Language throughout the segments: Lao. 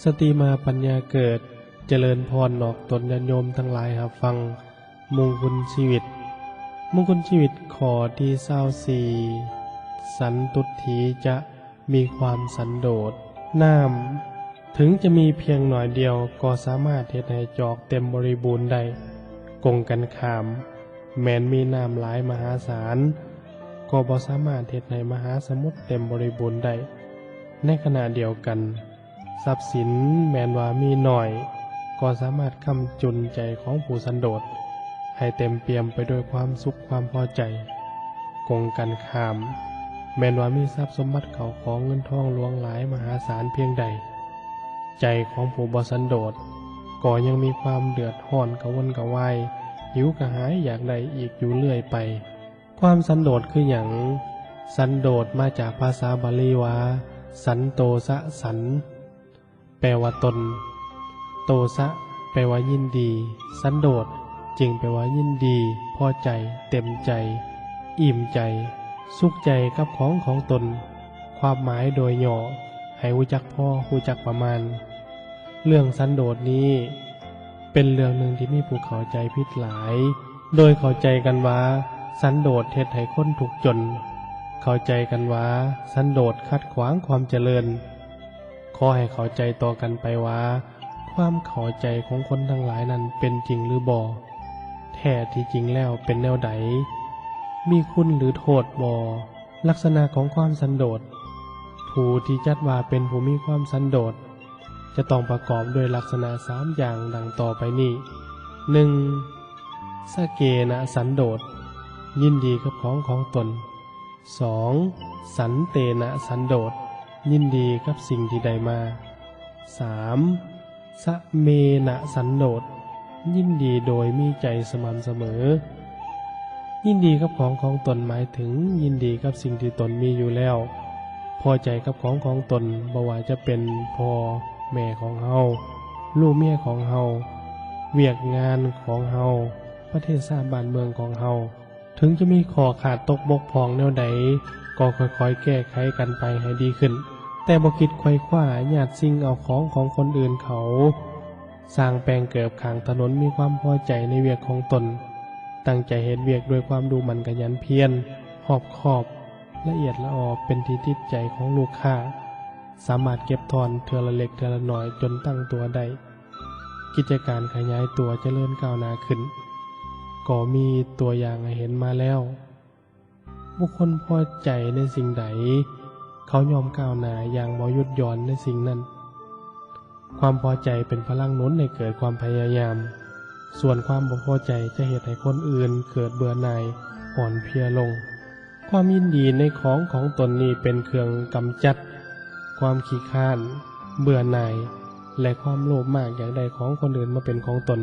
ສະຕິມາປັນຍາເກີດ, ຈະເລີນພອນນອກຕົນຍາດໂຍມທັງຫຼາຍຮັບຟັງມຸງຄຸນຊີວິດ. ມຸງຄຸນຊີວິດຂໍ້ທີຊາວສີ່ ສັນຕຸດຖີຈະມີຄວາມສັນໂດດ. ນ້ຳເຖິງຈະມີພຽງໜ້ອຍດຽວກໍສາມາດເຮັດໃຫ້ຈອກເຕັມບໍລິບູນໄດ້. ກົງກັນຂ້າມ, ແມ່ນມີນ້ຳຫຼາຍມະຫາສານ ກໍບໍ່ສາມາດເຮັດໃຫ້ມະຫາສະໝຸດເຕັມບໍລິບູນໄດ້. ໃນຂະນະດຽວກັນ, ຊັບສິນແມ່ນວ່າມີໜ້ອຍ ກໍສາມາດຄ້ຳຈຸນໃຈຂອງຜູ້ສັນໂດດໃຫ້ເຕັມປ່ຽມໄປດ້ວຍຄວາມສຸກຄວາມພໍໃຈ. ກົງກັນຂ້າມ, ແມ່ນວ່າມີຊັບສົມບັດເຂົ້າຂອງເງິນທອງຫຼວງຫຼາຍມະຫາສານພຽງໃດ, ໃຈຂອງຜູ້ບໍ່ສັນໂດດກໍຍັງມີຄວາມເດືອດຮ້ອນກະວົນກະວາຍ, ຫິວກະຫາຍຢາກໄດ້ອີກຢູ່ເລື້ອຍໄປ. ຄວາມສັນໂດດຄືຫຍັງ? ສັນໂດດມາຈາກພາສາບາລີວ່າ ສັນໂຕສະສັນ ແປວ່າຕົນ, ໂຕສະ ແປວ່າຍິນດີ, ສັນໂດດ ຈຶ່ງແປວ່າຍິນດີ, ພໍໃຈ, ເຕັມໃຈ, ອີ່ມໃຈ, ສຸກໃຈກັບຂອງຂອງຕົນ. ຄວາມໝາຍໂດຍຫຍໍ້, ໃຫ້ຮູ້ຈັກພໍ, ຮູ້ຈັກປະມານ. ເລື່ອງສັນໂດດນີ້ ເປັນເລື່ອງໜຶ່ງທີ່ມີຜູ້ເຂົ້າໃຈຜິດຫຼາຍ, ໂດຍເຂົ້າໃຈກັນວ່າສັນໂດດເຮັດໃຫ້ຄົນທຸກຈົນ, ເຂົ້າໃຈກັນວ່າສັນໂດດຂັດຂວາງຄວາມຈະເລີນ. ຂໍໃຫ້ເຂົ້າໃຈຕໍ່ກັນໄປວ່າ ຄວາມເຂົ້າໃຈຂອງຄົນທັງຫຼາຍນັ້ນເປັນຈິງຫຼືບໍ່? ແທ້ທີ່ຈິງແລ້ວເປັນແນວໃດ? ມີຄຸນຫຼືໂທດບໍ່? ລັກສະນະຂອງຄວາມສັນໂດດ. ຜູ້ທີ່ຈັດວ່າເປັນຜູ້ມີຄວາມສັນໂດດ ຈະຕ້ອງປະກອບດ້ວຍລັກສະນະສາມຢ່າງດັ່ງຕໍ່ໄປນີ້. ໜຶ່ງ ສະເກນະສັນໂດດ, ຍິນດີກັບຂອງຂອງຕົນ. ສອງ ສັນເຕນະສັນໂດດ, ຍິນດີກັບສິ່ງທີ່ໄດ້ມາ. ສາມ ສະເມນະສັນໂດດ, ຍິນດີໂດຍມີໃຈສະໝ່ຳສະເໝີ. ຍິນດີກັບຂອງຂອງຕົນ ໝາຍເຖິງຍິນດີກັບສິ່ງທີ່ຕົນມີຢູ່ແລ້ວ, ພໍໃຈກັບຂອງຂອງຕົນ, ບໍ່ວ່າຈະເປັນພໍ່ແມ່ຂອງເຮົາ, ລູກເມຍຂອງເຮົາ, ວຽກງານຂອງເຮົາ, ປະເທດຊາດບ້ານເມືອງຂອງເຮົາ. ເຖິງຈະມີຂໍ້ຂາດຕົກບົກຜ່ອງແນວໃດ ກໍຄ່ອຍໆແກ້ໄຂກັນໄປໃຫ້ດີຂຶ້ນ, ແຕ່ບໍ່ຄິດໄຂວ່ຄວ້າຍາດສິ່ງເອົາຂອງຂອງຄົນອື່ນເຂົາ. ຊ່າງແປງເກີບຂ້າງຖະໜົນມີຄວາມພໍໃຈໃນວຽກຂອງຕົນ, ຕັ້ງໃຈເຮັດວຽກດ້ວຍຄວາມດຸໝັ່ນຂະຫຍັນພຽນ, ຮອບຄອບ, ລະອຽດລະອໍ ເປັນທີ່ຕິດໃຈຂອງລູກຄ້າ, ສາມາດເກັບທອນເທື່ອລະເລັກເທື່ອລະໜ້ອຍຈົນຕັ້ງຕົວໄດ້. ກິດຈະການຂະຫຍາຍຕົວຈະເລີນກ້າວໜ້າຂຶ້ນ, ກໍມີຕົວຢ່າງໃຫ້ເຫັນມາແລ້ວ. ບຸກຄົນພໍໃຈໃນສິ່ງໃດ, ເຂົາຍອມກ້າວໜ້າຢ່າງບໍ່ຢຸດຢ່ອນໃນສິ່ງນັ້ນ. ຄວາມພໍໃຈເປັນພະລັງໜູນໃຫ້ເກີດຄວາມພະຍາຍາມ, ສ່ວນຄວາມບໍ່ພໍໃຈຈະເຮັດໃຫ້ຄົນອື່ນເກີດເບື່ອໜ່າຍ, ອ່ອນເພຍລົງ. ຄວາມຍິນດີໃນຂອງຂອງຕົນນີ້ເປັນເຄື່ອງກຳຈັດຄວາມຂີ້ຄ້ານ, ເບື່ອໜ່າຍ ແລະ ຄວາມໂລບມາກຢາກໄດ້ຂອງຄົນອື່ນມາເປັນຂອງຕົນ.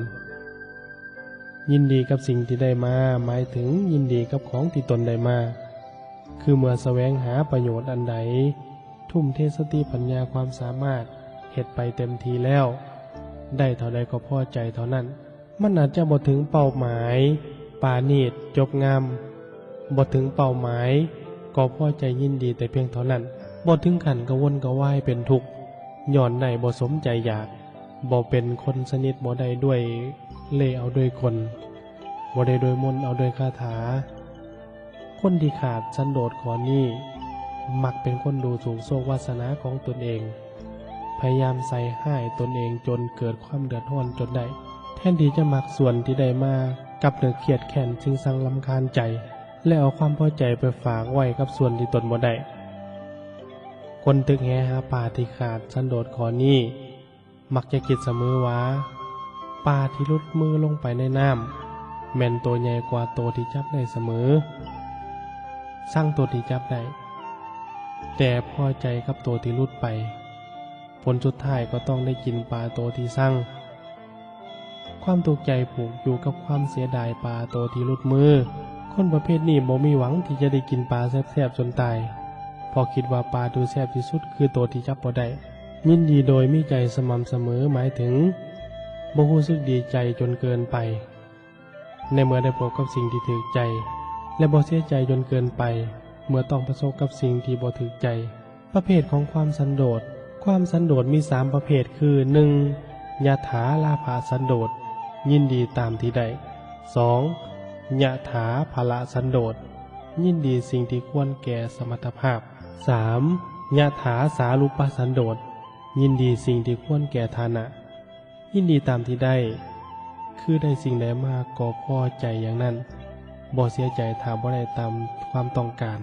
ຍິນດີກັບສິ່ງທີ່ໄດ້ມາ ໝາຍເຖິງຍິນດີກັບຂອງທີ່ຕົນໄດ້ມາ, ຄືເມື່ອສະແຫວງຫາປະໂຫຍດອັນໃດ, ທຸ່ມເທສະຕິປັນຍາຄວາມສາມາດເຮັດໄປເຕັມທີ່ແລ້ວ, ໄດ້ເທົ່າໃດກໍພໍໃຈເທົ່ານັ້ນ. ມັນອາດຈະບໍ່ເຖິງເປົ້າໝາຍ, ປານີດ, ຈົບງາມ, ບໍ່ເຖິງເປົ້າໝາຍ, ກໍພໍໃຈຍິນດີແຕ່ພຽງເທົ່ານັ້ນ, ບໍ່ເຖິງຂັ້ນກະວົນກະວາຍເປັນທຸກ ຍ້ອນໄດ້ບໍ່ສົມໃຈຢາກ, ບໍ່ເປັນຄົນສະໜິດບໍ່ໄດ້ດ້ວຍເລ່ເອົາດ້ວຍກົນ, ບໍ່ໄດ້ດ້ວຍມົນເອົາດ້ວຍຄາຖາ. ຄົນທີ່ຂາດສັນໂດດຂໍ້ນີ້ ມັກເປັນຄົນດູຖູກໂຊກວາສະໜາຂອງຕົນເອງ, ພະຍາຍາມໃສ່ຮ້າຍຕົນເອງຈົນເກີດຄວາມເດືອດຮ້ອນຈົນໄດ້, ແທນທີ່ຈະມັກສ່ວນທີ່ໄດ້ມາ, ກັບນຶກຄຽດແຄ້ນຊິງສັງລຳຄານໃຈ ແລະ ເອົາຄວາມພໍໃຈໄປຝາກໄວ້ກັບສ່ວນທີ່ຕົນບໍ່ໄດ້. ຄົນຕຶກແຫຫາປາທີ່ຂາດສັນໂດດຂໍ້ນີ້ ມັກຈະຄິດສະເໝີວ່າ ປາທີ່ຫຼຸດມືລົງໄປໃນນ້ຳ ແມ່ນໂຕໃຫຍ່ກວ່າໂຕທີ່ຈັບໄດ້ສະເໝີ. ຊັງໂຕທີ່ຈັບໄດ້ ແຕ່ພໍໃຈກັບໂຕທີ່ຫຼຸດໄປ, ຜົນສຸດທ້າຍກໍຕ້ອງໄດ້ກິນປາໂຕທີ່ຊັງ. ຄວາມທຸກໃຈຜູກຢູ່ກັບຄວາມເສຍດາຍປາໂຕທີ່ຫຼຸດມື. ຄົນປະເພດນີ້ບໍ່ມີຫວັງທີ່ຈະໄດ້ກິນປາແຊບໆຈົນຕາຍ, ເພາະຄິດວ່າປາທີ່ແຊບທີ່ສຸດຄືໂຕທີ່ຈັບບໍ່ໄດ້. ຍິນດີໂດຍມີໃຈສະໝ່ຳສະເໝີ ໝາຍເຖິງບໍ່ຮູ້ສຶກດີໃຈຈົນເກີນໄປ ໃນເມື່ອໄດ້ພົບກັບສິ່ງທີ່ຖືກໃຈ ແລະ ບໍ່ເສຍໃຈຈົນເກີນໄປ ເມື່ອຕ້ອງປະສົບກັບສິ່ງທີ່ບໍ່ຖືກໃຈ. ປະເພດຂອງຄວາມສັນໂດດ ຄວາມສັນໂດດມີສາມປະເພດ ຄື ໜຶ່ງ ຍະຖາລາພະສັນໂດດ ຍິນດີຕາມທີ່ໄດ້. ສອງ ຍະຖາພະລະສັນໂດດ ຍິນດີສິ່ງທີ່ຄວນແກ່ສະມັດຖະພາບ. ສາມ ຍະຖາສາລຸປະສັນໂດດ ຍິນດີສິ່ງທີ່ຄວນແກ່ຖານະ. ຍິນດີຕາມທີ່ໄດ້ ຄືໄດ້ສິ່ງໃດມາກໍພໍໃຈຢ່າງນັ້ນ, ບໍ່ເສຍໃຈຖ້າບໍ່ໄດ້ຕາມຄວາມຕ້ອງການ,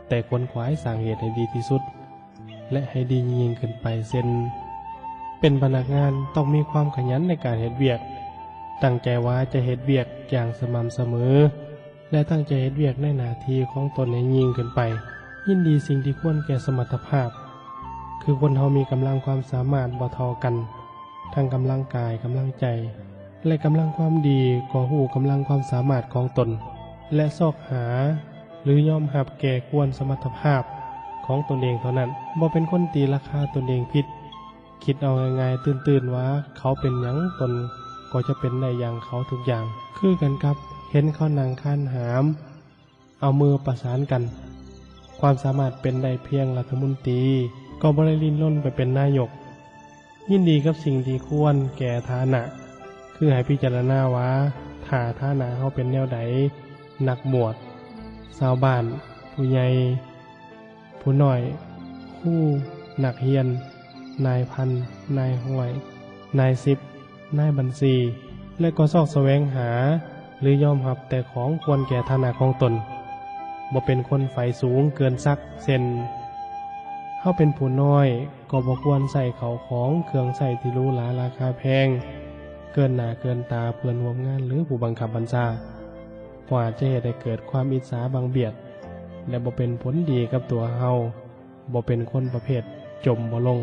ແຕ່ຂວນຂວາຍສ້າງເຫດໃຫ້ດີທີ່ສຸດ ແລະ ໃຫ້ດີຍິ່ງໆຂຶ້ນໄປ ເຊັ່ນ ເປັນພະນັກງານຕ້ອງມີຄວາມຂະຫຍັນໃນການເຮັດວຽກ, ຕັ້ງໃຈວ່າຈະເຮັດວຽກຢ່າງສະໝ່ຳສະເໝີ ແລະ ຕັ້ງໃຈເຮັດວຽກໃນໜ້າທີ່ຂອງຕົນໃຫ້ຍິ່ງຂຶ້ນໄປ. ຍິນດີສິ່ງທີ່ຄວນແກ່ສະມັດຖະພາບ ຄືຄົນເຮົາມີກຳລັງຄວາມສາມາດບໍ່ເທົ່າກັນ, ທັງກຳລັງກາຍ, ກຳລັງໃຈ ແລະ ກຳລັງຄວາມດີ, ກໍຮູ້ກຳລັງຄວາມສາມາດຂອງຕົນ ແລະ ຊອກຫາ ຫຼື ຍອມຮັບແກ່ຄວນສະມັດຖະພາບຂອງຕົນເອງເທົ່ານັ້ນ. ບໍ່ເປັນຄົນຕີລາຄາຕົນເອງຜິດ, ຄິດເອົາງ່າຍໆ ຕື່ນໆ ວ່າເຂົາເປັນຫຍັງ ຕົນກໍຈະເປັນໄດ້ຢ່າງເຂົາທຸກຢ່າງ. ຄືກັນກັບເຫັນເຂົານັ່ງຄານຫາມ ເອົາມືປະສານກັນ, ຄວາມສາມາດເປັນໄດ້ພຽງລັດຖະມົນຕີ ກໍບໍ່ໄດ້ດີ້ນລົນໄປເປັນນາຍົກ. ຍິນດີກັບສິ່ງທີ່ຄວນແກ່ຖານະ ຄືໃຫ້ພິຈາລະນາວ່າ ຖ້າຖານະເຮົາເປັນແນວໃດ, ນັກບວດ, ຊາວບ້ານ, ຜູ້ໃຫຍ່, ຜູ້ນ້ອຍ, ຄູ, ນັກຮຽນ, ນາຍພັນ, ນາຍຮ້ອຍ, ນາຍສິບ, ນາຍບັນຊີ ແລະ ກໍຊອກສະແຫວງຫາ ຫຼື ຍອມຮັບແຕ່ຂອງຄວນແກ່ຖານະຂອງຕົນ, ບໍ່ເປັນຄົນໃຝ່ສູງເກີນສັກ. ເຊັ່ນ ເຮົາເປັນຜູ້ນ້ອຍ ກໍບໍ່ຄວນໃຊ້ເຂົ້າຂອງເຄື່ອງໃຊ້ທີ່ຫຼູຫຼາລາຄາແພງ ເກີນໜ້າເກີນຕາເພື່ອນຮ່ວມງານ ຫຼື ຜູ້ບັງຄັບບັນຊາ, ເພາະອາດຈະເຮັດໃຫ້ເກີດຄວາມອິດສາບັງບຽດ ແລະ ບໍ່ເປັນຜົນດີກັບຕົວເຮົາ. ບໍ່ເປັນຄົນປະເພດຈົມບໍ່ລົງ.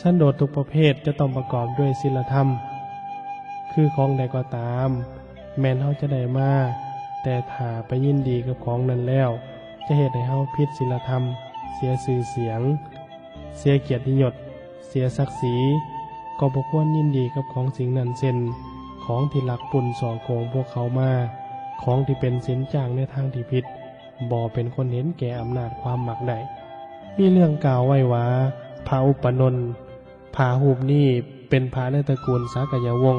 ສັນໂດດທຸກປະເພດຈະຕ້ອງປະກອບດ້ວຍສິນລະທຳ ຄືຂອງໃດກໍຕາມ ແມ່ນເຮົາຈະໄດ້ມາ, ແຕ່ຖ້າໄປຍິນດີກັບຂອງນັ້ນແລ້ວ ຈະເຮັດໃຫ້ເຮົາຜິດສິນລະທຳ, ເສຍຊື່ສຽງ, ເສຍກຽດຕິຍົດ, ເສຍສັກສີ, ກໍບໍ່ຄວນຍິນດີກັບຂອງສິ່ງນັ້ນ, ເຊັ່ນ ຂອງທີ່ລັກປຸ້ນສໍ້ໂກງພວກເຂົາມາ, ຂອງທີ່ເປັນສິນຈ້າງໃນທາງທີ່ຜິດ, ບໍ່ເປັນຄົນເຫັນແກ່ອຳນາດຄວາມມັກໄດ້. ມີເລື່ອງກ່າວໄວ້ວ່າ ພະອຸປະນົນ ພະຮູບນີ້ເປັນພະໃນຕະກູນສາກະຍະວົງ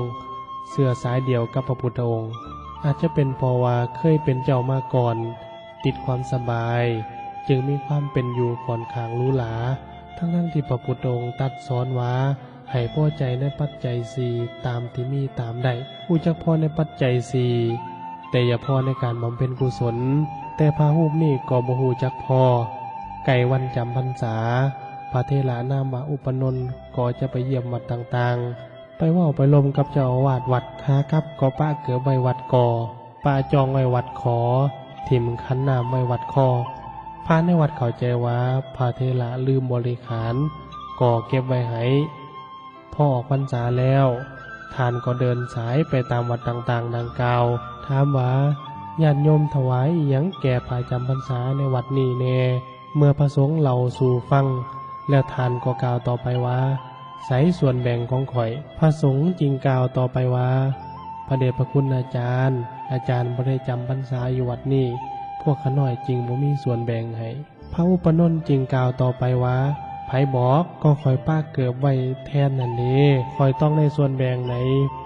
ເຊື້ອສາຍດຽວກັບພະພຸດທະອົງ. ອາດຈະເປັນເພາະວ່າເຄີຍເປັນເຈົ້າມາກ່ອນ, ຕິດຄວາມສະບາຍ, ຈຶ່ງມີຄວາມເປັນຢູ່ຂ້ອນຂ້າງຫຼູຫຼາ, ທັງໆທີ່ພະພຸດທະອົງຕັດສອນວ່າ ໃຫ້ພໍໃຈໃນປັດໄຈສີ່ຕາມທີ່ມີຕາມໄດ້. ຮູ້ຈັກພໍໃນປັດໄຈສີ່ ແຕ່ຢ່າພໍໃນການບຳເພັນກຸສົນ. ແຕ່ພະຮູບນີ້ກໍບໍ່ຮູ້ຈັກພໍ. ໃກ້ວັນຈຳພັນສາ, ພະເຖລະນາມວ່າອຸປະນົນກໍຈະໄປຢ້ຽມວັດຕ່າງໆ, ໄປເວົ້າໄປລົມກັບເຈົ້າອາວາດວັດ. ຂາກັບກໍປະເກີບໄວ້ວັດກໍ. ປະຈອງໄວ້ວັດຂໍ, ຖິ້ມຂັນນ້ຳໄວ້ວັດຄໍ. ພະໃນວັດເຂົ້າໃຈວ່າພະເຖລະລືມບໍລິຂານ, ກໍເກັບໄວ້ໃຫ້. ພໍອອກພັນສາແລ້ວ, ທ່ານກໍເດີນສາຍໄປຕາມວັດຕ່າງໆດັ່ງກ່າວ, ຖາມວ່າ ຍາດໂຍມຖວາຍອີ່ຫຍັງແກ່ພະຈຳພັນສາໃນວັດນີ້ແດ່? ເມື່ອພະສົງເລົ່າສູ່ຟັງແລ້ວ, ທ່ານກໍກ່າວຕໍ່ໄປວ່າ ໃສສ່ວນແບ່ງຂອງຂ້ອຍ? ພະສົງຈຶ່ງກ່າວຕໍ່ໄປວ່າ ພະເດດພະຄຸນອາຈານ, ອາຈານບໍ່ໄດ້ຈຳພັນສາຢູ່ວັດນີ້, ພວກຂ້ານ້ອຍຈຶ່ງບໍ່ມີສ່ວນແບ່ງໃຫ້. ພະອຸປະນົນຈຶ່ງກ່າວຕໍ່ໄປວ່າ ໃຜບອກ? ກໍຂ້ອຍປະເກີບໄວ້ແທນຫັ້ນເດ, ຂ້ອຍຕ້ອງໄດ້ສ່ວນແບ່ງໃນ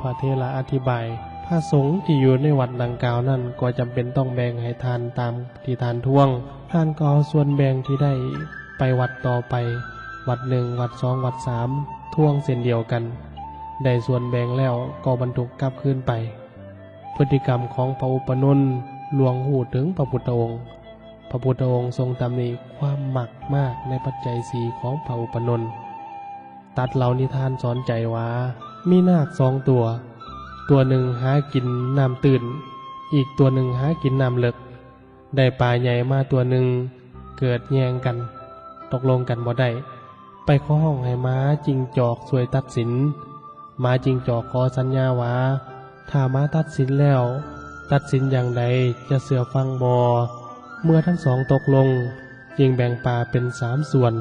ພະເຖລະອະທິບາຍ. ພະສົງທີ່ຢູ່ໃນວັດດັ່ງກ່າວນັ້ນ ກໍຈຳເປັນຕ້ອງແບ່ງໃຫ້ທ່ານຕາມ ທີ່ທ່ານທວງ, ທ່ານກໍເອົາສ່ວນແບ່ງທີ່ໄດ້ໄປວັດຕໍ່ໄປ, ວັດໜຶ່ງ, ວັດສອງ, ວັດສາມ ທວງເຊັ່ນດຽວກັນ, ໄດ້ສ່ວນແບ່ງແລ້ວກໍບັນທຸກກັບຄືນໄປ. ພຶດຕິກຳຂອງພະອຸປະນົນລ່ວງຮູ້ເຖິງພະພຸດທະອົງ. ພະພຸດທະອົງຊົງຕຳໜິຄວາມມັກມາກໃນປັດໄຈສີ່ຂອງພະອຸປະນົນ. ຕັດເລົ່ານິທານສອນໃຈວ່າ ມີນາກສອງຕົວ, ຕົວໜຶ່ງຫາກິນນ້ຳຕື້ນ, ອີກຕົວໜຶ່ງຫາກິນນ້ຳເລິກ. ໄດ້ປາໃຫຍ່ມາຕົວໜຶ່ງ, ເກີດແຍ່ງກັນ, ຕົກລົງກັນບໍ່ໄດ້, ໄປຂໍຮ້ອງໃຫ້ໝາຈິງຈອກຊ່ວຍຕັດສິນ. ໝາຈິງຈອກຂໍສັນຍາວ່າ ຖ້າໝາຕັດສິນແລ້ວ, ຕັດສິນຢ່າງໃດ, ຈະເຊື່ອຟັງບໍ່? ເມື່ອທັງສອງຕົກລົງ, ຈຶ່ງແບ່ງປາເປັນສາມສ່ວນ,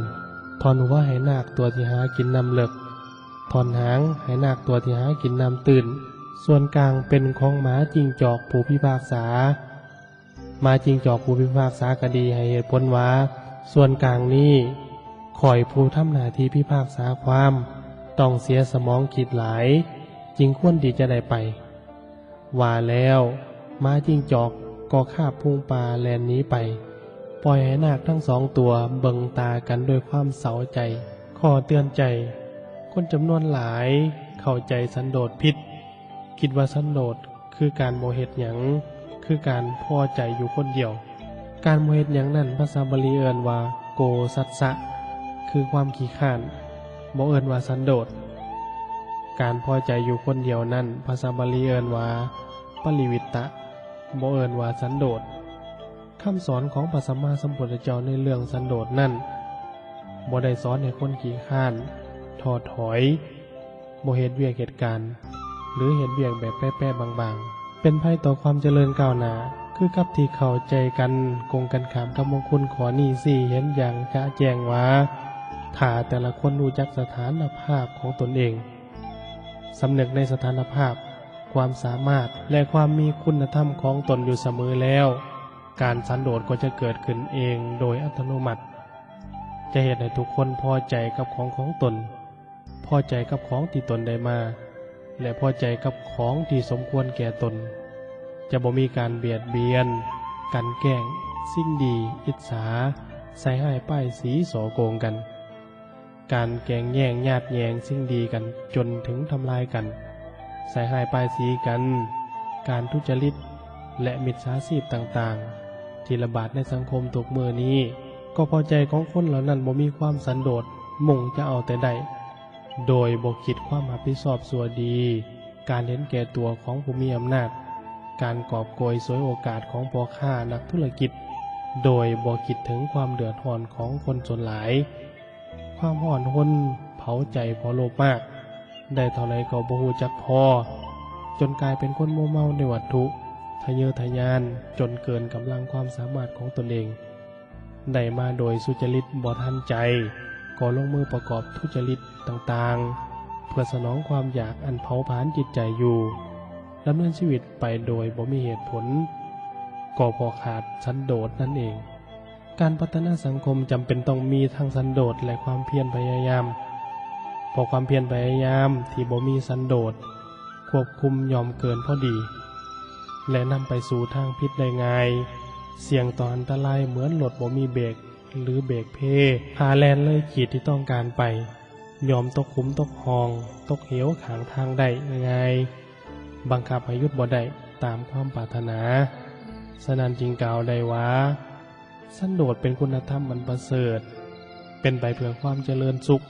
ທ່ອນຫົວໃຫ້ນາກຕົວທີ່ຫາກິນນ້ຳເລິກ, ທ່ອນຫາງໃຫ້ນາກຕົວທີ່ຫາກິນນ້ຳຕື້ນ, ສ່ວນກາງເປັນຂອງໝາຈິງຈອກຜູ້ພິພາກສາ. ໝາຈິງຈອກຜູ້ພິພາກສາຄະດີໃຫ້ເຫດຜົນວ່າ ສ່ວນກາງນີ້ ຂ້ອຍຜູ້ທຳໜ້າທີ່ພິພາກສາຄວາມ ຕ້ອງເສຍສະໝອງຄິດຫຼາຍ ຈຶ່ງຄວນທີ່ຈະໄດ້ໄປ. ວ່າແລ້ວ ໝາຈິງຈອກກໍຄາບພຸງປ່າແລ່ນໜີໄປ, ປ່ອຍໃຫ້ນາກທັງສອງຕົວເບິ່ງຕາກັນດ້ວຍຄວາມເສົ້າໃຈ. ຂໍ້ເຕືອນໃຈ, ຄົນຈຳນວນຫຼາຍເຂົ້າໃຈສັນໂດດຜິດ, ຄິດວ່າສັນໂດດ ຄືການບໍ່ເຮັດຫຍັງ, ຄືການພໍໃຈຢູ່ຄົນດຽວ. ການບໍ່ເຮັດຫຍັງນັ້ນ ພາສາບາລີເອີ້ນວ່າ ໂກສັດສະ ຄືຄວາມຂີ້ຄ້ານ, ບໍ່ເອີ້ນວ່າສັນໂດດ. ການພໍໃຈຢູ່ຄົນດຽວນັ້ນ ພາສາບາລີເອີ້ນວ່າ ປະລິວິດຕະ, ບໍ່ເອີ້ນວ່າສັນໂດດ. ຄຳສອນຂອງພະສຳມາສຳພຸດທະເຈົ້າໃນເລື່ອງສັນໂດດນັ້ນ ບໍ່ໄດ້ສອນໃຫ້ຄົນຂີ້ຄ້ານ, ທໍ້ຖອຍ, ບໍ່ເຮັດວຽກເຮັດການ ຫຼື ເຮັດວຽກແບບແປະໆບາງໆ, ເປັນໄພຕໍ່ຄວາມຈະເລີນກ້າວໜ້າ. ຄືກັບທີ່ເຂົ້າໃຈກັນກົງກັນຂ້າມກັບມງຄຸນຂໍ້ນີ້ ຊີ້ເຫັນຢ່າງຈະແຈ້ງວ່າ ຖ້າແຕ່ລະຄົນຮູ້ຈັກສະຖານະພາບຂອງຕົນເອງ, ສຳນຶກໃນສະຖານະພາບ, ຄວາມສາມາດ ແລະ ຄວາມມີຄຸນນະທຳຂອງຕົນຢູ່ສະເໝີແລ້ວ, ການສັນໂດດກໍຈະເກີດຂຶ້ນເອງໂດຍອັດຕະໂນມັດ, ຈະເຮັດໃຫ້ທຸກຄົນພໍໃຈກັບຂອງຂອງຕົນ, ພໍໃຈກັບຂອງທີ່ຕົນໄດ້ມາ ແລະ ພໍໃຈກັບຂອງທີ່ສົມຄວນແກ່ຕົນ. ຈະບໍ່ມີການບຽດບຽນ, ກັ່ນແກ້ງ, ຊິງດີ, ອິດສາ, ໃສ່ຮ້າຍປ້າຍສີ, ສໍ້ໂກງກັນ. ການແກ່ງແຍ່ງຍາດແຍ່ງສິ່ງດີກັນຈົນເຖິງທຳລາຍກັນ, ໃສ່ຮ້າຍປ້າຍສີກັນ, ການທຸຈະລິດ ແລະ ມິດສາຊີບຕ່າງໆ ທີ່ລະບາດໃນສັງຄົມທຸກມື້ນີ້, ກໍເພາະໃຈຂອງຄົນເຫຼົ່ານັ້ນບໍ່ມີຄວາມສັນໂດດ, ມຸ່ງຈະເອົາແຕ່ໄດ້, ໂດຍບໍ່ຄິດຄວາມຮັບຜິດຊອບຊົ່ວດີ, ການເຫັນແກ່ຕົວຂອງຜູ້ມີອຳນາດ, ການກອບໂກຍສວຍໂອກາດຂອງພໍ່ຄ້ານັກທຸລະກິດ, ໂດຍບໍ່ຄິດເຖິງຄວາມເດືອດຮ້ອນຂອງຄົນສ່ວນຫຼາຍ. ຄວາມຮ້ອນຮົນເຜົາໃຈເພາະໂລບມາກ, ໄດ້ເທົ່າໃດກໍບໍ່ຮູ້ຈັກພໍ, ຈົນກາຍເປັນຄົນມົວເມົາໃນວັດຖຸ, ທະເຍີທະຍານຈົນເກີນກຳລັງຄວາມສາມາດຂອງຕົນເອງ, ໄດ້ມາໂດຍສຸຈະລິດບໍ່ທັນໃຈ, ກໍລົງມືປະກອບທຸຈະລິດຕ່າງໆ ເພື່ອສະໜອງຄວາມຢາກອັນເຜົາຜານຈິດໃຈຢູ່, ດຳເນີນຊີວິດໄປໂດຍບໍ່ມີເຫດຜົນ, ກໍເພາະຂາດສັນໂດດນັ້ນເອງ. ການພັດທະນາສັງຄົມຈຳເປັນຕ້ອງມີທັງສັນໂດດ ແລະ ຄວາມພຽນພະຍາຍາມ, ເພາະຄວາມພຽນພະຍາຍາມທີ່ບໍ່ມີສັນໂດດຄວບຄຸມຍ່ອມເກີນພໍດີ ແລະ ນຳໄປສູ່ທາງຜິດໄດ້ງ່າຍ, ສ່ຽງຕໍ່ອັນຕະລາຍເໝືອນລົດບໍ່ມີເບກ ຫຼື ເບກເພ, ຖ້າແລ່ນເລີຍຂີດທີ່ຕ້ອງການໄປ, ຍ່ອມຕົກຂຸມຕົກຮ່ອງ, ຕົກເຫວຂ້າງທາງໄດ້ງ່າຍ, ບັງຄັບໃຫ້ຢຸດບໍ່ໄດ້ຕາມຄວາມປາດຖະໜາ. ສະນັ້ນຈຶ່ງກ່າວໄດ້ວ່າ, ສັນໂດດເປັນຄຸນນະທຳອັນປະເສີດ, ເປັນໄປເພື່ອຄວາມຈະເລີນສຸກ,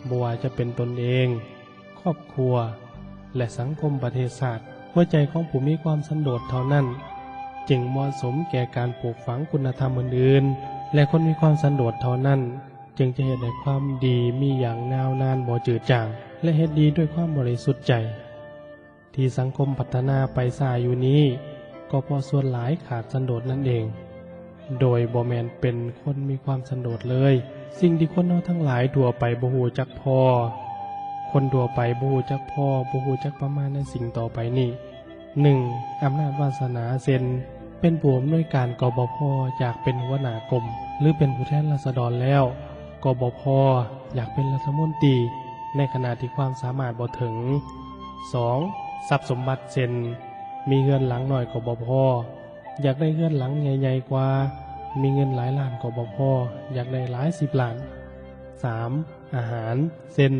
ບໍ່ວ່າຈະເປັນຕົນເອງ, ຄອບຄົວ ແລະ ສັງຄົມປະເທດຊາດ. ຫົວໃຈຂອງຜູ້ມີຄວາມສັນໂດດເທົ່ານັ້ນ ຈຶ່ງເໝາະສົມແກ່ການປູກຝັງຄຸນນະທຳອື່ນໆ, ແລະ ຄົນມີຄວາມສັນໂດດເທົ່ານັ້ນ ຈຶ່ງຈະເຮັດໃຫ້ຄວາມດີມີຢ່າງຍາວນານບໍ່ຈືດຈາງ ແລະ ເຮັດດີດ້ວຍຄວາມບໍລິສຸດໃຈ. ທີ່ສັງຄົມພັດທະນາໄປຊ້າຢູ່ນີ້ ກໍເພາະສ່ວນຫຼາຍຂາດສັນໂດດນັ້ນເອງ, ໂດຍບໍ່ແມ່ນເປັນຄົນມີຄວາມສັນໂດດເລີຍ. ສິ່ງທີ່ຄົນເຮົາທັງຫຼາຍທົ່ວໄປບໍ່ຮູ້ຈັກພໍ, ຄົນທົ່ວໄປບໍ່ຮູ້ຈັກພໍ, ບໍ່ຮູ້ຈັກປະມານໃນສິ່ງຕໍ່ໄປນີ້. ໜຶ່ງ, ອຳນາດວາສະໜາ, ເຊັ່ນ ເປັນຜູ້ອຳນວຍການ ກບພ ຢາກເປັນຫົວໜ້າກົມ ຫຼື ເປັນຜູ້ແທນລາຊະດອນແລ້ວ ກບພ ຢາກເປັນລັດຖະມົນຕີ ໃນຂະນະທີ່ຄວາມສາມາດບໍ່ເຖິງ. ສອງ, ຊັບສົມບັດ ເຊັ່ນ ມີເຮືອນຫຼັງນ້ອຍ ກບພ ຢາກໄດ້ເຮືອນຫຼັງໃຫຍ່ໆກວ່າ, ມີເງິນຫຼາຍລ້ານ ກບພ ຢາກໄດ້ຫຼາຍສິບລ້ານ. ສາມ, ອາຫານ ເຊັ່ນ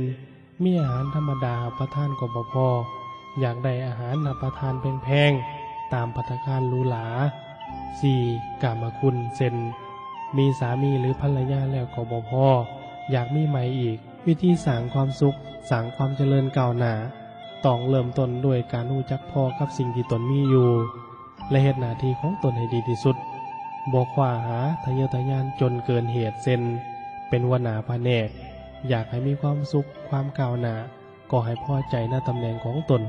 ມີອາຫານທຳມະດາຮັບປະທານກໍບໍ່ພໍ, ຢາກໄດ້ອາຫານຮັບປະທານແພງໆ ຕາມພັດຕາຄານຫຼູຫຼາ. ສີ່, ກາມະຄຸນ ເຊັ່ນ ມີສາມີ ຫຼື ພັນລະຍາແລ້ວກໍບໍ່ພໍ, ຢາກມີໃໝ່ອີກ. ວິທີສ້າງຄວາມສຸກ, ສ້າງຄວາມຈະເລີນກ້າວໜ້າ ຕ້ອງເລີ່ມຕົ້ນດ້ວຍການຮູ້ຈັກພໍກັບສິ່ງທີ່ຕົນມີຢູ່ ແລະ ເຮັດໜ້າທີ່ຂອງຕົນໃຫ້ດີທີ່ສຸດ. ບໍ່ຄວ້າຫາທະເຍີທະຍານຈົນເກີນເຫດ, ເຊັ່ນ ເປັນຫົວໜ້າພະແນກ, ຢາກໃຫ້ມີຄວາມສຸກ, ຄວາມກ້າວໜ້າ, ກໍໃຫ້ພໍໃຈໃນຕຳແໜ່ງຂອງຕົນ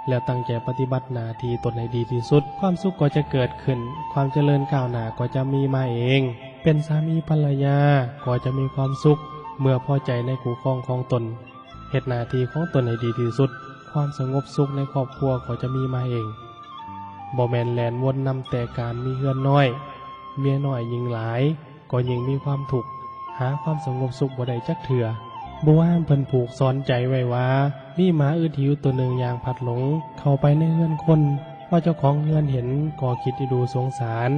ແລ້ວຕັ້ງໃຈປະຕິບັດໜ້າທີ່ຕົນໃຫ້ດີທີ່ສຸດ. ຄວາມສຸກກໍຈະເກີດຂຶ້ນ, ຄວາມຈະເລີນກ້າວໜ້າກໍຈະມີມາເອງ. ເປັນສາມີພັນລະຍາກໍຈະມີຄວາມສຸກເມື່ອພໍໃຈໃນຄູ່ຄອງຂອງຕົນ. ເຮັດໜ້າທີ່ຂອງຕົນໃຫ້ດີທີ່ສຸດ, ຄວາມສະຫງົບສຸກໃນຄອບຄົວກໍຈະມີມາເອງ. ບໍ່ແມ່ນແລ່ນວົນນຳແຕ່ການມີເຮືອນນ້ອຍ, ເມຍນ້ອຍຍິ່ງຫຼາຍກໍຍິ່ງມີຄວາມທຸກ. ຫາຄວາມສະຫງົບສຸກບໍ່ໄດ້ຈັກເທື່ອ. ບູຮານເພິ່ນຜູກສອນໃຈໄວ້ວ່າ ມີໝາອຶດຫິວໂຕໜຶ່ງຍ່າງພັດຫຼົງເຂົ້າໄປໃນເຮືອນຄົນ, ພໍເຈົ້າຂອງເຮືອນເຫັນກໍຄິດອີດູສົງສານ,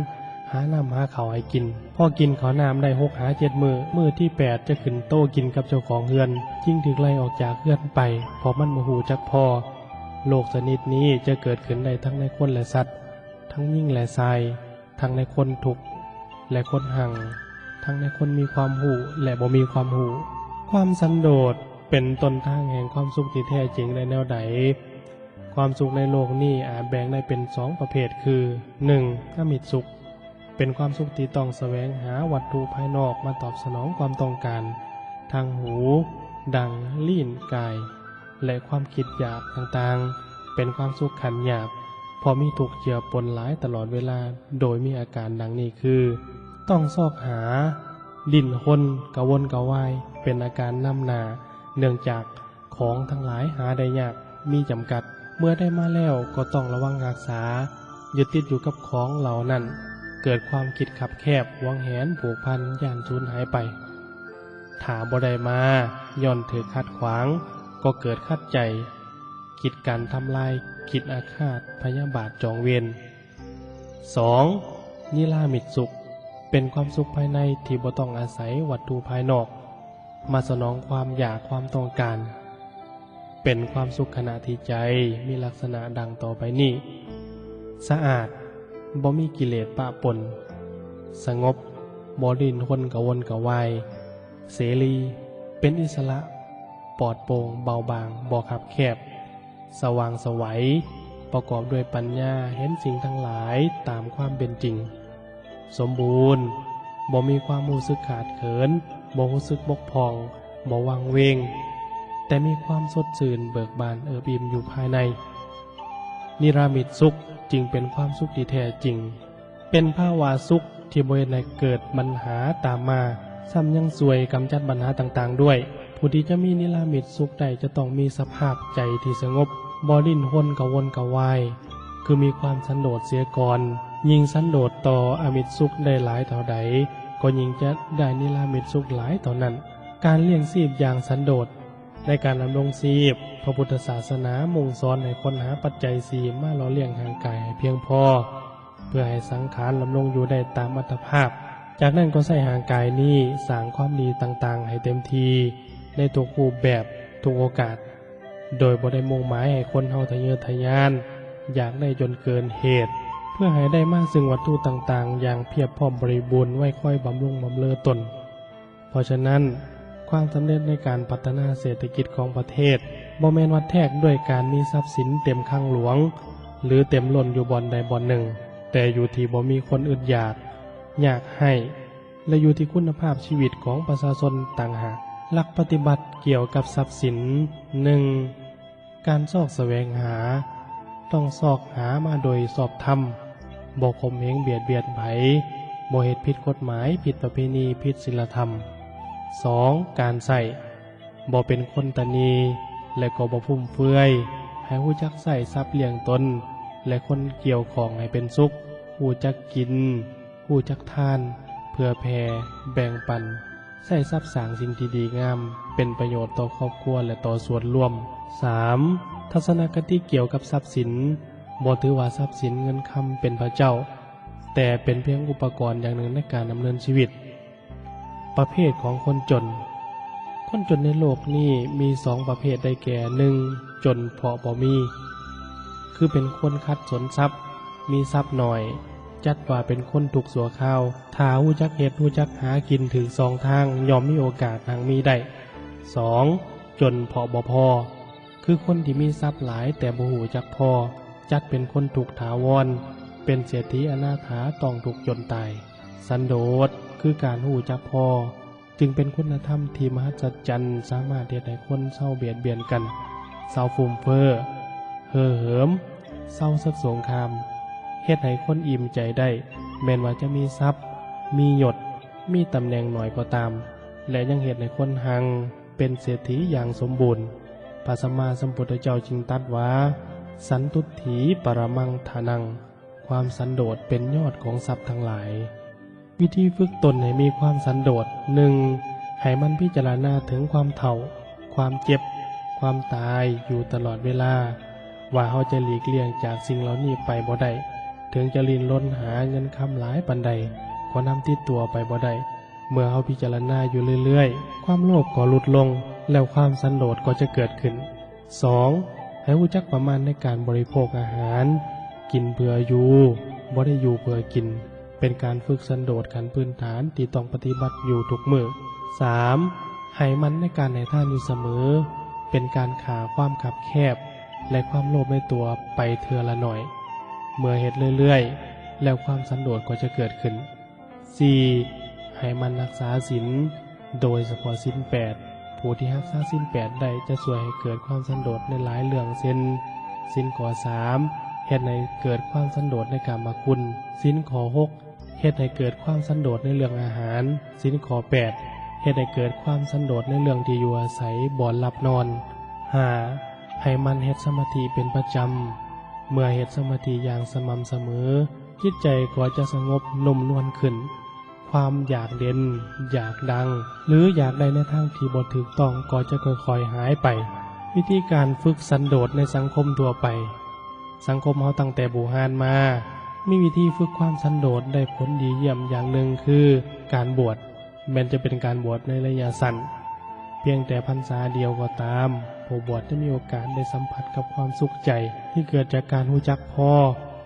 ຫານ້ຳຫາເຂົ້າໃຫ້ກິນ. ພໍກິນເຂົ້ານ້ຳໄດ້ຫົກຫາເຈັດມື້, ມື້ທີແປດຈະຂຶ້ນໂຕະກິນກັບເຈົ້າຂອງເຮືອນ, ຈຶ່ງຖືກໄລ່ອອກຈາກເຮືອນໄປ, ເພາະມັນບໍ່ຮູ້ຈັກພໍ. ໂລກຊະນິດນີ້ຈະເກີດຂຶ້ນໄດ້ທັງໃນຄົນ ແລະ ສັດ, ທັງຍິງ ແລະ ຊາຍ, ທັງໃນຄົນທຸກ ແລະ ຄົນຮັ່ງ, ທັງໃນຄົນມີຄວາມຮູ້ ແລະ ບໍ່ມີຄວາມຮູ້. ຄວາມສັນໂດດເປັນຕົ້ນທາງແຫ່ງຄວາມສຸກທີ່ແທ້ຈິງໄດ້ແນວໃດ? ຄວາມສຸກໃນໂລກນີ້ອາດແບ່ງໄດ້ເປັນສອງປະເພດຄື ໜຶ່ງ ອາມິດສຸກ, ເປັນຄວາມສຸກທີ່ຕ້ອງສະແຫວງຫາວັດຖຸພາຍນອກມາຕອບສະໜອງຄວາມຕ້ອງການທາງຫູ, ດັງ, ລີ້ນ, ກາຍ ແລະ ຄວາມຄິດຢາກຕ່າງໆ, ເປັນຄວາມສຸກຂັ້ນຫຍາບ ເພາະມີທຸກເຈືອປົນຫຼາຍຕະຫຼອດເວລາ, ໂດຍມີອາການດັ່ງນີ້ຄື ຕ້ອງຊອກຫາ, ດີ້ນຮົນ, ກະວົນກະວາຍ, ເປັນອາການນຳໜ້າ ເນື່ອງຈາກຂອງທັງຫຼາຍຫາໄດ້ຍາກ, ມີຈຳກັດ. ເມື່ອໄດ້ມາແລ້ວກໍຕ້ອງລະວັງຮັກສາ, ຍຶດຕິດຢູ່ກັບຂອງເຫຼົ່ານັ້ນ, ເກີດຄວາມຄິດຄັບແຄບ, ຫວງແຫນ, ຜູກພັນ, ຢ້ານສູນຫາຍໄປ. ຖ້າບໍ່ໄດ້ມາ ຍ້ອນຖືກຂັດຂວາງ ກໍເກີດຂັດໃຈ, ຄິດການທຳລາຍ, ຄິດອາຄາດພະຍາບາດຈອງເວນ. ສອງ ນິລາມິດສຸກ, ເປັນຄວາມສຸກພາຍໃນທີ່ບໍ່ຕ້ອງອາໄສວັດຖຸພາຍນອກມາສະໜອງຄວາມຢາກຄວາມຕ້ອງການ. ເປັນຄວາມສຸກຂະນະທີ່ໃຈມີລັກສະນະດັ່ງຕໍ່ໄປນີ້: ສະອາດ, ບໍ່ມີກິເລດປະປົນ, ສະຫງົບ, ບໍ່ດີ້ນຮົນກະວົນກະວາຍ, ເສລີ, ເປັນອິດສະຫຼະ, ປອດໂປ່ງ, ເບົາບາງ, ບໍ່ຄັບແຄບ, ສະຫວ່າງໄສໄຫວ, ປະກອບດ້ວຍປັນຍາ, ເຫັນສິ່ງທັງຫຼາຍຕາມຄວາມເປັນຈິງ. ສົມບູນ, ບໍ່ມີຄວາມຮູ້ສຶກຂາດເຂີນ, ບໍ່ຮູ້ສຶກບົກຜ່ອງ, ບໍ່ວັງເວງ, ແຕ່ມີຄວາມສົດຊື່ນເບີກບານເອິບອີ່ມຢູ່ພາຍໃນ. ນິລາມິດສຸກຈຶ່ງເປັນຄວາມສຸກທີ່ແທ້ຈິງ, ເປັນພາວະສຸກທີ່ບໍ່ເຮັດໃຫ້ເກີດບັນຫາຕາມມາ, ຊ້ຳຍັງຊ່ວຍກຳຈັດບັນຫາຕ່າງໆດ້ວຍ. ຜູ້ທີ່ຈະມີນິລາມິດສຸກໄດ້ຈະຕ້ອງມີສະພາບໃຈທີ່ສະຫງົບ, ບໍ່ດີ້ນຮົນກະວົນກະວາຍ, ຄືມີຄວາມສັນໂດດເສຍກ່ອນ. ຍິ່ງສັນໂດດຕໍ່ອາມິດສຸກໄດ້ຫຼາຍເທົ່າໃດ, ກໍຍິ່ງຈະໄດ້ນິລາມິດສຸກຫຼາຍເທົ່ານັ້ນ. ການລ້ຽງຊີບຢ່າງສັນໂດດ. ໃນການດຳລົງຊີບ, ພະພຸດທະສາສະໜາມຸ່ງສອນໃຫ້ຄົນຫາປັດໄຈສີ່ມາຫຼໍ່ລ້ຽງຮ່າງກາຍໃຫ້ພຽງພໍ, ເພື່ອໃຫ້ສັງຂານດຳລົງຢູ່ໄດ້ຕາມອັດຕະພາບ. ຈາກນັ້ນກໍໃຊ້ຮ່າງກາຍນີ້ສ້າງຄວາມດີຕ່າງໆໃຫ້ເຕັມທີ່ໃນທຸກຮູບແບບ, ທຸກໂອກາດ. ໂດຍບໍ່ໄດ້ມຸ່ງໝາຍໃຫ້ຄົນເຮົາທະເຍີທະຍານຢາກໄດ້ຈົນເກີນເຫດ, ເພື່ອໃຫ້ໄດ້ມາຊຶ່ງວັດຖຸຕ່າງໆຢ່າງພຽບພ້ອມບໍລິບູນໄວ້ຄອຍບຳລຸງບຳເລີຕົນ. ເພາະສະນັ້ນ, ຄວາມສຳເລັດໃນການພັດທະນາເສດຖະກິດຂອງປະເທດ ບໍ່ແມ່ນວັດແທກດ້ວຍການມີຊັບສິນເຕັມຄັງຫຼວງ ຫຼື ເຕັມລົ້ນຢູ່ບ່ອນໃດບ່ອນໜຶ່ງ, ແຕ່ຢູ່ທີ່ບໍ່ມີຄົນອຶດຢາກ, ຍາກໄຮ້ ແລະ ຢູ່ທີ່ຄຸນນະພາບຊີວິດຂອງປະຊາຊົນຕ່າງຫາກ. ຫຼັກປະຕິບັດກ່ຽວກັບຊັບສິນ. ໜຶ່ງ ການຊອກສະແຫວງຫາ ຕ້ອງຊອກຫາມາໂດຍຊອບທຳ, ບໍ່ຂົ່ມເຫງບຽດບຽນໃຜ, ບໍ່ເຮັດຜິດກົດໝາຍ, ຜິດປະເພນີ, ຜິດສິນລະທຳ. ສອງ ການໃຊ້ ບໍ່ເປັນຄົນຕະໜີ່ ແລະ ກໍບໍ່ຟຸມເຟືອຍ, ໃຫ້ຮູ້ຈັກໃຊ້ຊັບລ້ຽງຕົນ ແລະ ຄົນກ່ຽວຂ້ອງໃຫ້ເປັນສຸກ, ຮູ້ຈັກກິນ, ຮູ້ຈັກທານ, ເຜື່ອແຜ່, ແບ່ງປັນ, ໃຊ້ຊັບສ້າງສິ່ງທີ່ດີງາມ ເປັນປະໂຫຍດຕໍ່ຄອບຄົວ ແລະ ຕໍ່ສ່ວນລວມ. ສາມ ທັດສະນະຄະຕິກ່ຽວກັບຊັບສິນ, ບໍ່ຖືວ່າຊັບສິນເງິນຄຳເປັນພະເຈົ້າ, ແຕ່ເປັນພຽງອຸປະກອນຢ່າງໜຶ່ງໃນການດຳເນີນຊີວິດ. ປະເພດຂອງຄົນຈົນ. ຄົນຈົນໃນໂລກນີ້ມີສອງປະເພດ ໄດ້ແກ່ ໜຶ່ງ ຈົນເພາະບໍ່ມີ, ຄືເປັນຄົນຂັດສົນຊັບ, ມີຊັບໜ້ອຍ, ຈັດວ່າເປັນຄົນທຸກຊົ່ວຄາວ. ຖ້າຮູ້ຈັກເຮັດ, ຮູ້ຈັກຫາກິນຖືກຊ່ອງທາງ, ຍ່ອມມີໂອກາດຮັ່ງມີໄດ້. ສອງ ຈົນເພາະບໍ່ພໍ, ຄືຄົນທີ່ມີຊັບຫຼາຍແຕ່ບໍ່ຮູ້ຈັກພໍ, ຈັດເປັນຄົນທຸກຖາວອນ, ເປັນເສດຖີອະນາຖາຕ້ອງທຸກຈົນຕາຍ. ສັນໂດດ ຄືການຮູ້ຈັກພໍ, ຈຶ່ງເປັນຄຸນນະທຳທີ່ມະຫັດສັດຈັນ, ສາມາດເຮັດໃຫ້ຄົນເຊົາບຽດບຽນກັນ, ເຊົາຟຸມເຟີ້, ເຫ່ອເຫີມ, ເຊົາເສິກສົງຄາມ, ເຮັດໃຫ້ຄົນອີ່ມໃຈໄດ້, ແມ່ນວ່າຈະມີຊັບ, ມີຍົດ, ມີຕຳແໜ່ງໜ້ອຍກໍຕາມ, ແລະ ຍັງເຮັດໃຫ້ຄົນຮັ່ງເປັນເສດຖີຢ່າງສົມບູນ. ພະສຳມາສຳພຸດທະເຈົ້າຈຶ່ງຕັດວ່າ, ສັນຕຸດຖີປະຣະມັງທະນັງ, ຄວາມສັນໂດດເປັນຍອດຂອງຊັບທັງຫຼາຍ. ວິທີຝຶກຕົນໃຫ້ມີຄວາມສັນໂດດ. ໜຶ່ງ ໃຫ້ມັນພິຈາລະນາເຖິງຄວາມເຖົ້າ, ຄວາມເຈັບ, ຄວາມຕາຍຢູ່ຕະຫຼອດເວລາ, ວ່າເຮົາຈະຫຼີກລ່ຽງຈາກສິ່ງເຫຼົ່ານີ້ໄປບໍ່ໄດ້, ເຖິງຈະດີ້ນລົນຫາເງິນຄຳຫຼາຍປານໃດ, ກໍນຳຕິດຕົວໄປບໍ່ໄດ້. ເມື່ອເຮົາພິຈາລະນາຢູ່ເລື້ອຍໆ, ຄວາມໂລບກໍຫຼຸດລົງ, ແລ້ວຄວາມສັນໂດດກໍຈະເກີດຂຶ້ນ. ສອງ, ໃຫ້ຮູ້ຈັກປະມານໃນການບໍລິໂພກອາຫານ, ກິນເພື່ອຢູ່, ບໍ່ໄດ້ຢູ່ເພື່ອກິນ, ເປັນການຝຶກສັນໂດດຂັ້ນພື້ນຖານທີ່ຕ້ອງປະຕິບັດຢູ່ທຸກມື້. ສາມ, ໃຫ້ໝັ້ນໃນການໃຫ້ທານຢູ່ສະເໝີ, ເປັນການຂ້າຄວາມຄັບແຄບ ແລະ ຄວາມໂລບໃນຕົວໄປເທື່ອລະໜ້ອຍ. ເມື່ອເຮັດເລື້ອຍໆ, ແລ້ວຄວາມສັນໂດດກໍຈະເກີດຂຶ້ນ. ສີ່, ໃຫ້ໝັ່ນຮັກສາສິນ, ໂດຍສະເພາະສິນແປດ. ຜູ້ທີ່ຮັກສາສິນແປດໄດ້ຈະຊ່ວຍໃຫ້ເກີດຄວາມສັນໂດດໃນຫຼາຍເລື່ອງ ເຊັ່ນ ສິນຂໍ້ສາມ ເຮັດໃຫ້ເກີດຄວາມສັນໂດດໃນກາມະຄຸນ, ສິນຂໍ້ຫົກ ເຮັດໃຫ້ເກີດຄວາມສັນໂດດໃນເລື່ອງອາຫານ, ສິນຂໍ້ແປດ ເຮັດໃຫ້ເກີດຄວາມສັນໂດດໃນເລື່ອງທີ່ຢູ່ອາໄສ, ບ່ອນຫຼັບນອນ. ຫ້າ, ໃຫ້ໝັ່ນເຮັດສະມາທິເປັນປະຈຳ. ເມື່ອເຮັດສະມາທິຢ່າງສະໝ່ຳສະເໝີ, ຈິດໃຈກໍຈະສະຫງົບນຸ້ມນວນຂຶ້ນ. ຄວາມຢາກເດັ່ນ, ຢາກດັງ ຫຼື ຢາກໄດ້ໃນທາງທີ່ບໍ່ຖືກຕ້ອງກໍຈະຄ່ອຍໆຫາຍໄປ. ວິທີການຝຶກສັນໂດດໃນສັງຄົມທົ່ວໄປ. ສັງຄົມເຮົາຕັ້ງແຕ່ບູຮານມາ ມີວິທີຝຶກຄວາມສັນໂດດໄດ້ຜົນດີຢ້ຽມຢ່າງໜຶ່ງຄືການບວດ. ແມ່ນຈະເປັນການບວດໃນໄລຍະສັ້ນ, ພຽງແຕ່ພັນສາດຽວກໍຕາມ, ຜູ້ບວດຈະມີໂອກາດໄດ້ສຳຜັດກັບຄວາມສຸກໃຈທີ່ເກີດຈາກການຮູ້ຈັກພໍ,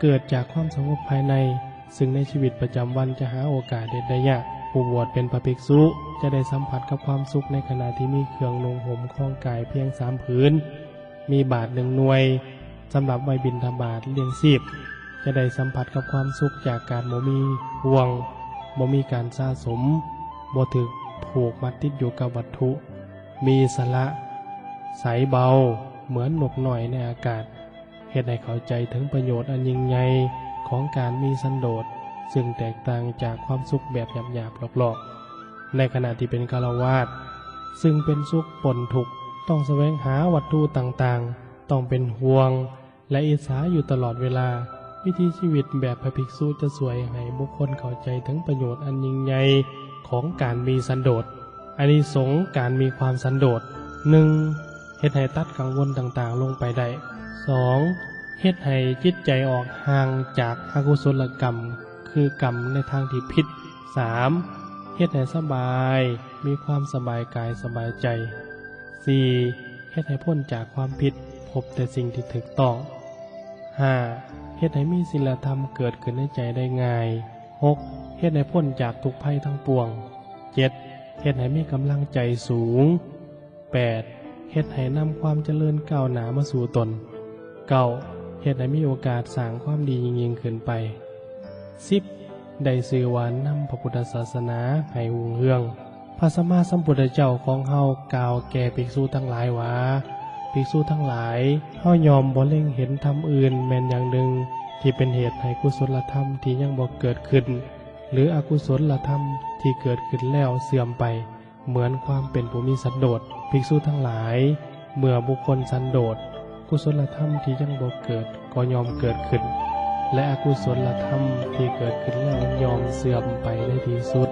ເກີດຈາກຄວາມສະຫງົບພາຍໃນ, ຊຶ່ງໃນຊີວິດປະຈຳວັນຈະຫາໂອກາດເຮັດໄດ້ຍາກ. ຜູ້ບວດເປັນພະພິກສຸຈະໄດ້ສຳຜັດກັບຄວາມສຸກໃນຂະນະທີ່ມີເຄື່ອງນຸ່ງຫົ່ມຄອງກາຍພຽງສາມຜືນ, ມີບາດໜຶ່ງໜ່ວຍ ສຳລັບໄວ້ບິນທະບາດລ້ຽງຊີບ, ຈະໄດ້ສຳຜັດກັບຄວາມສຸກຈາກການບໍ່ມີຫ່ວງ, ບໍ່ມີການສະສົມ, ບໍ່ຖືກຜູກມັດຕິດຢູ່ກັບວັດຖຸ, ມີອິດສະຫຼະ, ໃສເບົາ ເໝືອນນົກນ້ອຍໃນອາກາດ, ເຮັດໃຫ້ເຂົ້າໃຈເຖິງປະໂຫຍດອັນຍິ່ງໃຫຍ່ຂອງການມີສັນໂດດ, ຊຶ່ງແຕກຕ່າງຈາກຄວາມສຸກແບບຫຍາບໆຫຼອກໆ ໃນຂະນະທີ່ເປັນຄາລະວາດ, ຊຶ່ງເປັນສຸກປົນທຸກ, ຕ້ອງສະແຫວງຫາວັດຖຸຕ່າງໆ, ຕ້ອງເປັນຫ່ວງ ແລະ ອິດສາຢູ່ຕະຫຼອດເວລາ. ວິຖີຊີວິດແບບພະພິກສຸຈະຊ່ວຍໃຫ້ບຸກຄົນເຂົ້າໃຈເຖິງປະໂຫຍດອັນຍິ່ງໃຫຍ່ຂອງການມີສັນໂດດ. ອານິສົງການມີຄວາມສັນໂດດ, ໜຶ່ງ ເຮັດໃຫ້ຕັດກັງວົນຕ່າງໆລົງໄປໄດ້. ສອງ ເຮັດໃຫ້ຈິດໃຈອອກຫ່າງຈາກອະກຸສົລະກຳ ຄືກຳໃນທາງທີ່ຜິດ. ສາມ ເຮັດໃຫ້ສະບາຍ, ມີຄວາມສະບາຍກາຍສະບາຍໃຈ. ສີ່ ເຮັດໃຫ້ພົ້ນຈາກຄວາມຜິດ, ພົບແຕ່ສິ່ງທີ່ຖືກຕ້ອງ. ຫ້າ ເຮັດໃຫ້ມີສິນລະທຳເກີດຂຶ້ນໃນໃຈໄດ້ງ່າຍ. ຫົກ ເຮັດໃຫ້ພົ້ນຈາກທຸກໄພທັງປວງ. ເຈັດ ເຮັດໃຫ້ມີກຳລັງໃຈສູງ. ແປດ ເຮັດໃຫ້ນຳຄວາມຈະເລີນກ້າວໜ້າມາສູ່ຕົນ. ເກົ້າ ເຮັດໃຫ້ມີໂອກາດສ້າງຄວາມດີຍິ່ງໆຂຶ້ນໄປ. ສິບ ໄດ້ຊື່ວ່ານຳພະພຸດທະສາສະໜາໃຫ້ຮຸ່ງເຮືອງ. ພະສຳມາສຳພຸດທະເຈົ້າຂອງເຮົາກ່າວແກ່ພິກສຸທັງຫຼາຍວ່າ, ພິກສຸທັງຫຼາຍ, ເຮົາຍ່ອມບໍ່ເລັງເຫັນທຳອື່ນແມ່ນຢ່າງໜຶ່ງທີ່ເປັນເຫດໃຫ້ກຸສົນລະທຳທີ່ຍັງບໍ່ເກີດຂຶ້ນ ຫຼື ອະກຸສົນລະທຳທີ່ເກີດຂຶ້ນແລ້ວເສື່ອມໄປ ເໝືອນຄວາມເປັນຜູ້ມີສັນໂດດ. ພິກສຸທັງຫຼາຍ, ເມື່ອບຸກຄົນສັນໂດດ, ກຸສົນລະທຳທີ່ຍັງບໍ່ເກີດກໍຍ່ອມເກີດຂຶ້ນ ແລະ ອະກຸສົນລະທຳທີ່ເກີດຂຶ້ນແລ້ວຍ່ອມເສື່ອມໄປໃນທີ່ສຸດ.